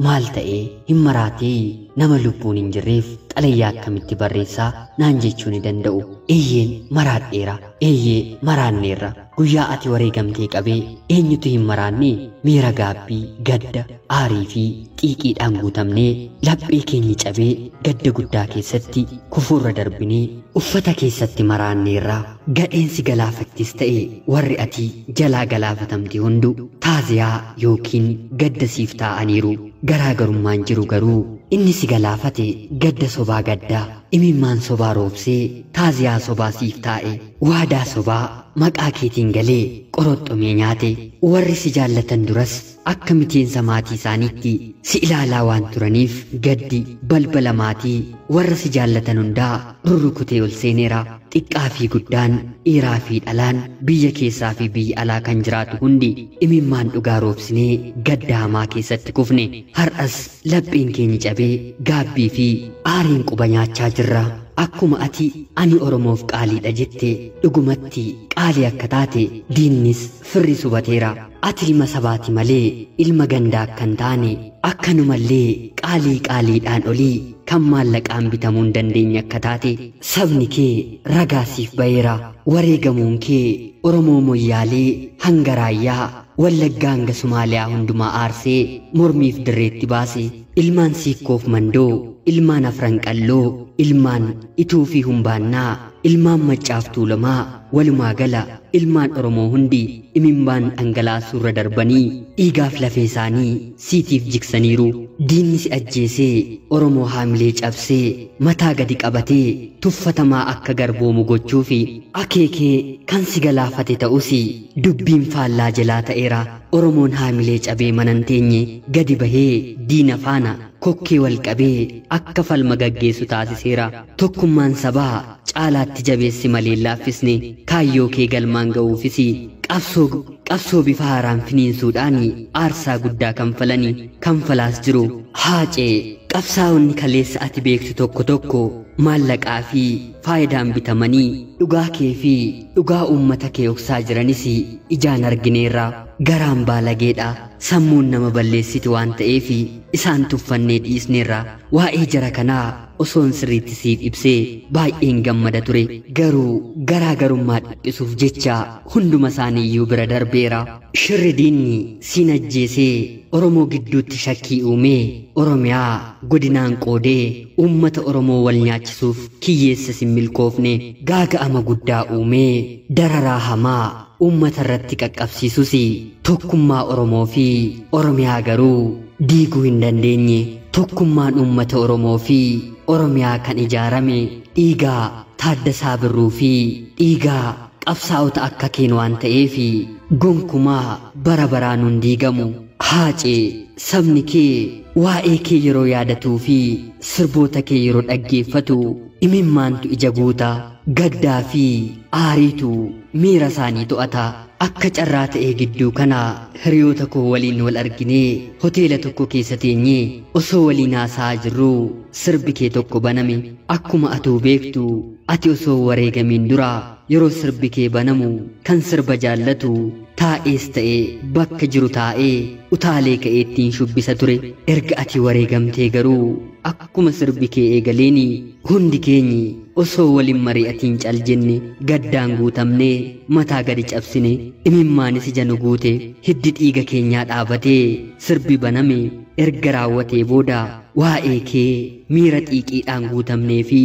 Maal ta'ee hin maraatee nama lubbuun hin jirreef xalayaa akkamitti barreessaa naan jechuu ni danda'u. Eeyyeen maraadheera, eeyyee maraanneerra. Guyyaa ati wareegamtee qabee eenyutu hin maraanne? Miira gaabbii, gadda, aarii fi xiiqiidhaan guutamnee laphee keenya cabee gadda guddaa keessatti kufuurra darbinee uffata keessatti maraanneerra. Gadheensi galaafattis ta'e warri ati jalaa galaafatamte hundu taaziyaa yookiin gadda siif taa'aniiru. Garaagarummaan jiru garuu inni si galaafate gadda sobaa gaddaa, imimmaan sobaa roobsee taaziyaa sobaa siif taa'e, waadaa sobaa maqaa keetiin galee qoroxxomee nyaate. Warri si jaallatan duras akka miteensa maatii isaaniitti si ilaalaa waan turaniif gaddi balbala maatii warra si jaallatan hundaa rurrukutee ol seeneera. Xiqqaa fi guddaan, dhiiraa fi dhalaan, biyya keessaa fi biyya alaa kan jiraatu hundi imimmaan dhugaa roobsinee gadda hamaa keessatti kufne. Har'as lapheen keenya cabee gaabbii fi aariin quba nyaachaa jirra. Akkuma ati ani Oromoof qaaliidha jette dhugumatti qaalii akka taate diinnis firri subateera. Ati ilma sabaati malee ilma gandaa akka hin taane, akkanumallee qaalii qaaliidhaan olii kan maallaqaan bitamuu hin dandeenye akka taate sabni kee ragaa siif ba'eera. Wareegamuun kee Oromoo Moyyaalee hanga Raayyaa, Wallaggaa hanga Somaaliyaa hundumaa aarsee mormiif dirreetti baase. Ilmaan Siikkoof Mandoo, ilmaan Afran Qalloo, ilmaan Ituu fi Humbaannaa, ilmaan Maccaaf Tuulamaa, walumaa gala ilmaan Oromoo hundi imimmaan dhangalaasuurra darbanii dhiigaaf lafee isaanii siitiif jigsaniiru. Diinni si ajjeesee Oromoo haamilee cabsee mataa gadi qabatee tuffatamaa akka garboomu gochuufi akeekee kan si galaafate ta'us dubbiin faallaa jalaa ta'eera. Oromoon haamilee cabee mana hin teenye gadi bahee diina faana kokkee wal qabee akka falma gaggeessu taasiseera. Tokkummaan sabaa caalaatti jabeessi malee hin laaffisne. Kaayyoo kee galmaan ga'uufis qabsoo bifa haaraan finiinsuudhaan aarsaa guddaa kanfalani kanfalaas jiru. Haacee, qabsaa'onni kaleessa ati beektu tokko tokko maallaqaa fi faayidaan bitamanii dhugaa kee fi dhugaa uummata kee oksaa jiranis ijaan argineerra. Garaan baalageedha, sammuun nama balleessiti waan ta'eef isaan tuffannee dhiisneerra. Waa'ee jara kanaa osoon sirriitti siif ibsee baay'een gammada ture. Garuu garaagarummaa dhiphisuuf jecha hunduma isaaniiyyuu bira darbeera. Shirri diinni siin ajjeesee Oromoo gidduutti shakkii uumee Oromiyaa godinaan qoodee uummata Oromoo wal nyaachisuuf kiyyeessa sin milkoofne. Gaaga'ama guddaa uumee dararaa hamaa uummata irratti qaqqabsiisus tokkummaa Oromoo fi Oromiyaa garuu diiguu hin dandeenye. Tokkummaan uummata Oromoo fi Oromiyaa kan ijaarame dhiigaa Taaddasaa Birruu fi dhiigaa qabsaa'ota akka keen waan ta'eef gonkumaa bara baraan hin diigamu. Haacee, sabni kee waa'ee kee yeroo yaadatuu fi sirboota kee yeroo dhaggeeffatu imimmaantu ija guuta, gaddaa fi aariitu miira isaanii to'ata. Akka carraa ta'ee gidduu kana hiriyoota koo waliin wal arginee hoteela tokko keessa teenyee osoo waliin haasa'aa jirruu sirbi kee tokko baname. Akkuma atuu beektu ati osoo wareegamiin dura yeroo sirbi kee banamu kan sirba jaallatu taa'ees ta'e bakka jiru taa'ee utaalee ka'ee ittiin shubbisa ture. Erga ati wareegamtee garuu akkuma sirbi kee eegaleeni hundi keenyi osoo waliin mari'atiin cal jenne gaddaan guutamnee mataa gadi cabsine, imimmaanis ija nu guute, hiddi dhiiga keenyaa dhaabatee sirbi baname erga raawwatee booda waa'ee kee miira xiiqiidhaan guutamnee fi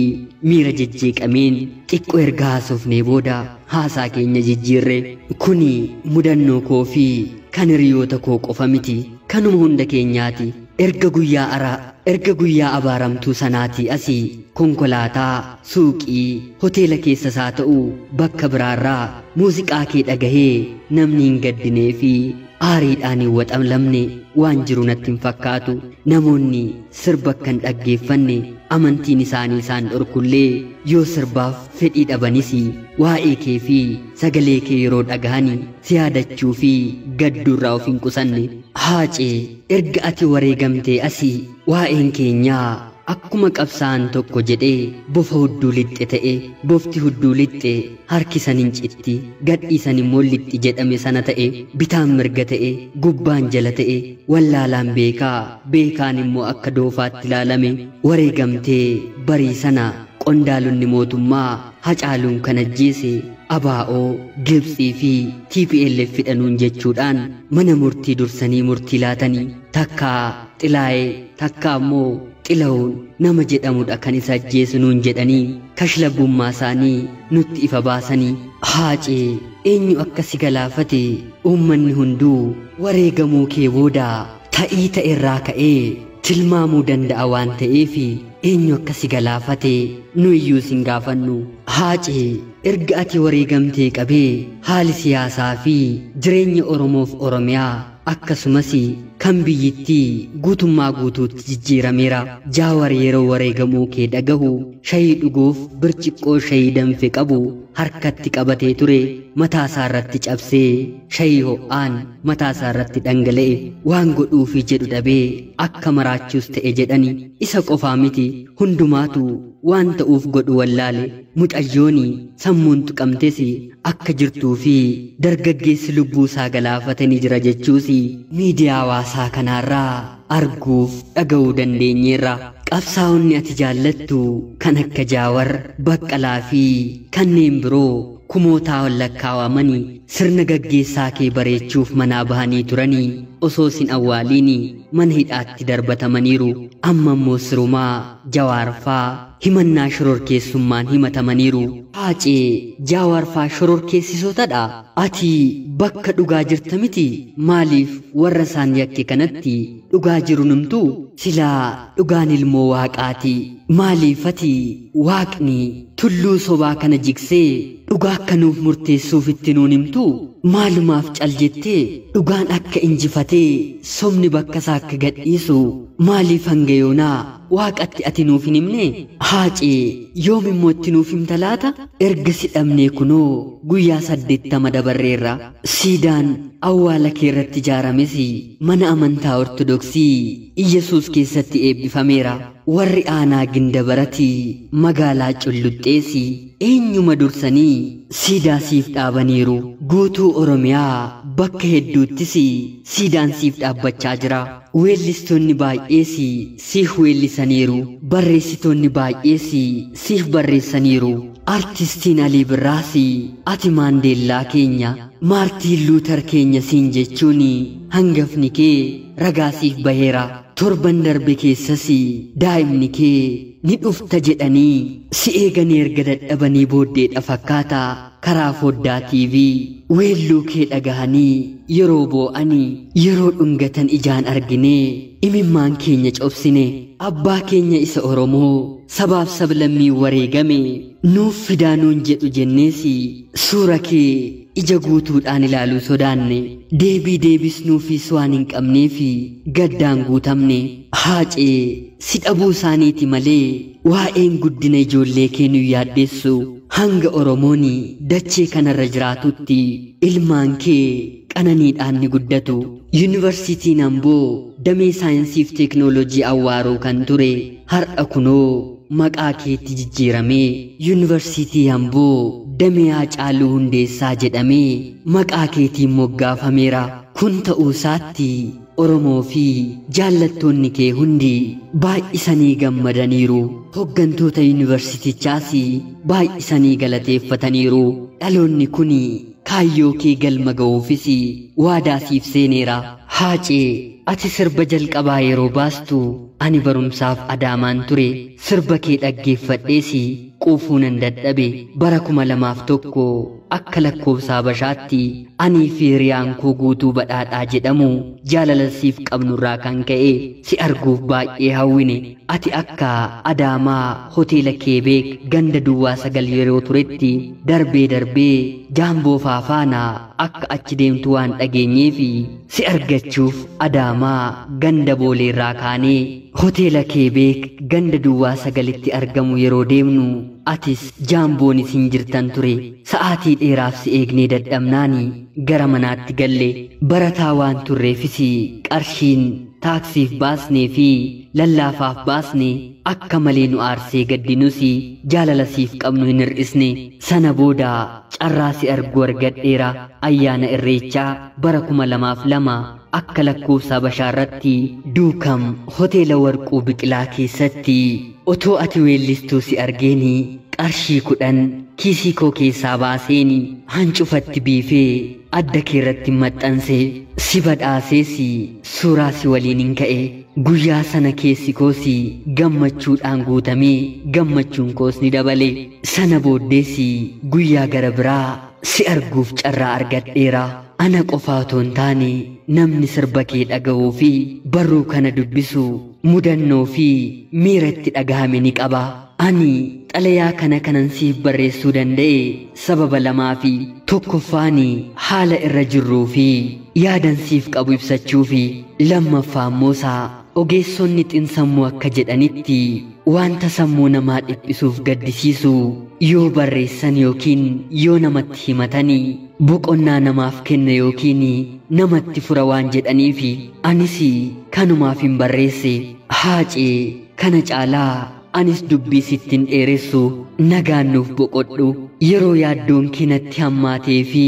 miira jejjeeqameen xiqqoo erga haasofnee booda haasaa keenya jijjiirre. Kuni mudannoo koo fi kan hiriyoota koo qofa miti, kanuma hunda keenyaati. Erga guyyaa ara erga guyyaa abaaramtuu sanaatii asii konkolaataa, suuqii, hoteela keessas haa ta'u bakka biraarraa muuziqaa kee dhagahee namni hin gaddinee fi aariidhaan hin waxalamne waan jiru natti hin fakkaatu. Namoonni sirba akka hin dhaggeeffanne amantiin isaanii isaan dhorkullee yoo sirbaaf fedhii dhabanis waa'ee kee fi sagalee kee yeroo dhagahani si yaadachuu fi gadduurraa of hin qusanne. Haacee, erga ati wareegamtee asii waa'een keenyaa Akkuma qabsaa'aan tokko jedhee bofa hudduu lixxe ta'e, bofti hudduu lixxe harkisan hin citti, gadhiisan immoo lixxi jedhame sana ta'e, bitaan mirga ta'e, gubbaan jala ta'e, wallaalaan beekaa, beekaan immoo akka doofaatti ilaalame. Wareegamtee barii sana qondaalonni mootummaa Hacaaluun kan ajjeese ABO, Gibxii fi TPLF fidhanuun jechuudhaan mana murtii dursanii murtii laatanii, takkaa Xilaayee takkaa immoo Xila'uun nama jedhamudha kan isa ajjeesu nuun jedhanii kashlabbummaa isaanii nutti ifa baasanii. Haacee, eenyu akka si galaafate uummanni hunduu wareegamuu kee booda ta'ii ta'e irraa ka'ee tilmaamuu danda'a waan ta'eef eenyu akka si galaafate nu iyyuu sin gaafannu. Haacee, erga ati wareegamtee qabee haali siyaasaa fi jireenya Oromoof Oromiyaa akkasumas kan biyyittii guutummaa guutuutti jijjiirameera. Jaawar yeroo wareegamuu kee dhagahu shayii dhuguuf birciqqoo shayii danfe qabu harkatti qabatee ture mataa isaa irratti cabsee shayii ho'aan mataa isaa irratti dhangala'e. Waan godhuufi jedhu dhabee akka maraachuus ta'e jedhani. Isa qofaa miti, hundumaatu waan ta'uuf godhu wallaale. Mucayyooni sammuun tuqamtes akka jirtuu fi dargaggeessi lubbuu isaa galaafatanii jira jechuus miidiyaa hawaasaa kanaarraa arguuf dhaga'uu dandeenyeerra. Qabsaa'onni ati jaallattu kan akka Jaawar, Baqqalaa fi kanneen biroo kumootaa lakkaawamanii sirna gaggeessaa kee bareechuuf manaa bahanii turanii osoo sin awwaaliin mana hidhaatti darbatamaniiru. Amma immoo sirumaa Jawaarfaa himannaa shororkeessummaan himatamaniiru. Haacee, Jaawarfaa shororkeessisootadha. Ati bakka dhugaa jirta miti, maaliif warra isaan yakke kanatti dhugaa jiru numtu? Silaa dhugaan ilmoo waaqaati. Maaliif ati waaqni tulluu sobaa kana jigsee dhugaa akka nuuf murteessuuf itti nuun himtu? Maalumaaf cal jettee dhugaan akka injifatee sobni bakka isaa akka gadhiisu maaliif hanga yoonaa waaqatti ati nuuf hin himne? Haacee, yoom immoo itti nuuf himta laata? Erga si dhabnee kunoo guyyaa 80 dabarreerra. Siidaan awwaala kee irratti ijaarames mana amantaa Ortodoksii Iyyasuus keessatti eebbifameera. Warri aanaa Gindabarati magaalaa Culluxxeesi eenyuma dursanii siidaa siif dhaabaniiru. Guutuu Oromiyaa bakka hedduuttis siidaan siif dhaabbachaa jira. Weellistoonni baay'ees siif weellisaniiru. Barreessitoonni baay'ees siif barreessaniiru. Artistiin Alii Birraas ati Maandeellaa keenya, Maartiin Luuter keenya siin jechuun hangafni kee ragaa siif baheera. Torban darbe keessas daa'imni kee ni dhufta jedhanii si eeganii erga dadhabanii booddeedha fakkaata karaa foddaa TV weelluu kee dhagahanii yeroo boo'anii yeroo dhungatan ijaan arginee imimmaan keenya cobsine. Abbaa keenya isa Oromoo sabaaf sablammii wareegame nuuf fidaa nuun jedhu jennees suura kee ija guutuudhaan ilaaluu sodaanne. Deebii deebisnuufis waan hin qabneef gaddaan guutamne. Haacee, si dhabuu isaaniiti malee waa'een guddina ijoollee kee nu yaaddeessu. Hanga Oromoon dachee kanarra jiraatutti ilmaan kee qananiidhaan ni guddatu. Yuunivarsiitiin Amboo damee saayinsiif teeknooloojii Awwaaroo kan ture har'a kunoo maqaa keetti jijjiiramee Yuunivarsiitii Amboo damee Haacaaluu Hundeessaa jedhamee maqaa keetiin moggaafameera. Kun ta'uu isaatti Oromoo fi jaallattoonni kee hundi baay'isanii gammadaniiru. Hoggantoota yuunivarsiitichaas baay'isanii galateeffataniiru. Dhaloonni kun kaayyoo kee galma ga'uufis waadaa siif seeneera. Haacee, ati sirba jalqabaa yeroo baastu ani barumsaaf Adaamaan ture. Sirba kee dhaggeeffadhees quufuu nan dadhabe. Bara 2001 akka lakkoofsa Habashaatti anii fi hiriyaan koo Guutuu Badhaadhaa jedhamu jaalala siif qabnurraa kan ka'e si arguuf baay'ee hawwine. Ati akka Adaamaa hoteela Keebeek ganda duwwaa 9 yeroo turetti darbee darbee jaamboo faafaana akka achi deemtu waan dhageenyeef si argachuuf Adaamaa ganda Booleerraa kaanee Hoteela Keebeek ganda duwwaa 9tti argamu yeroo deemnu atis jaamboonis hin jirtan ture. Sa'aatii dheeraaf si eegnee dadhabnaani gara manaatti galle. Barataa waan turreefis qarshiin taaksiif baasnee fi lallaafaaf baasne akka malee nu aarsee gaddinus jaalala siif qabnu hin hir'isne. Sana booda carraa si arguu argadheera. Ayyaana Irreechaa bara 2002 akka lakkoofsa Habashaarratti Duukam hoteela Warquu Biqilaa keessatti otoo ati weellistuu si argeeni qarshii 10 kiisii koo keessaa baaseeni hancufatti biifee adda keerratti maxxanse si badhaasees suuraa si waliin hin ka'e. Guyyaa sana keessi koos gammachuudhaan guutamee gammachuun koos ni dabale. Sana booddees guyyaa gara biraa si arguuf carraa argadheera. Ana qofaa otoo hin taane namni sirba kee dhaga'uu fi barruu kana dubbisu mudannoo fi miira itti dhagahame ni qaba. Ani xalayaa kana kanan siif barreessuu danda'e sababa lamaa fi tokkoffaan haala irra jirruu fi yaadan siif qabu ibsachuu fi lammaffaa immoo isaa ogeessonni xiinsammuu akka jedhanitti wanta sammuu namaa dhiphisuuf gaddisiisu yoo barreessan yookiin yoo namatti himatanii boqonnaa namaaf kenna yookiin namatti fura waan jedhaniif anis kanumaaf hin barreesse. Haacee kana caalaa anis dubbii sittin dheeressu, nagaan nuuf boqodhu. Yeroo yaaddoon kee natti hammaatee fi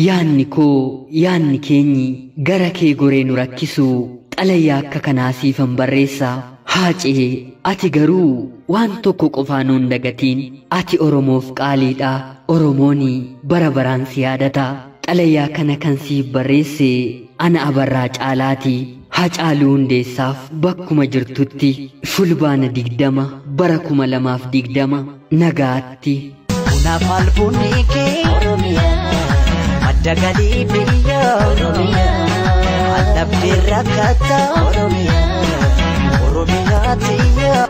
yaanni koo yaanni keenyi gara kee goree nu rakkisu xalayaa akka kanaa siifan barreessa. Haacee ati garuu waan tokko qofaa nuun dagatiin, ati Oromoof qaaliidha, Oromoon bara baraan si yaadata. Xalayaa kana kan siif barreesse ana Abarraa Caalaati. Hacaaluu Hundeessaaf bakkuma jirtutti fulbaana 20 bara 2020 nagaatti. Kanaaf albuunni kee madda galii biyya Oromiyaa, allabdee rakkata Oromiyaa, Oromiyaa tiyya.